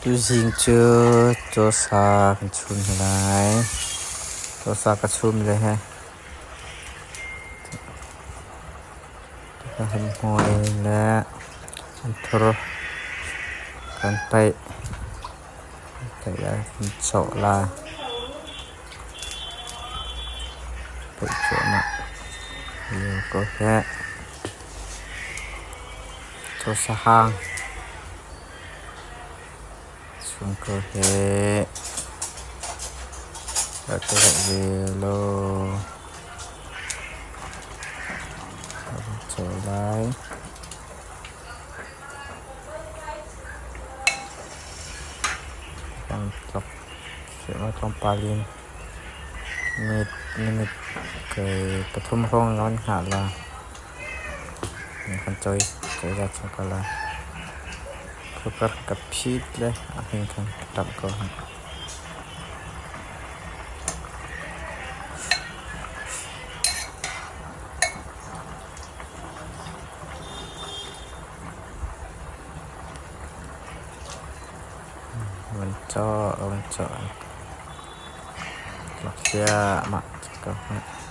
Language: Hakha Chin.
Tuzing cu cawsa kan chum hna lai. Cawsa ka chum le he ka han hmuai le anthur kan paih. Paih lai kan cawh lai. Paih cuahmah lio ko heh. Cawsa hang. Chungkhar he rak ka zoh ve law ka van caw lai. Kan tlok tlawmpal in minute 3 hrawng kan hngah la. Kan cawi cawi cang ko lai. Cooker ka phit le a hing khan ka ṭamh ko hna. Van cawh, van cawh. Tlak ziahmah ko hna.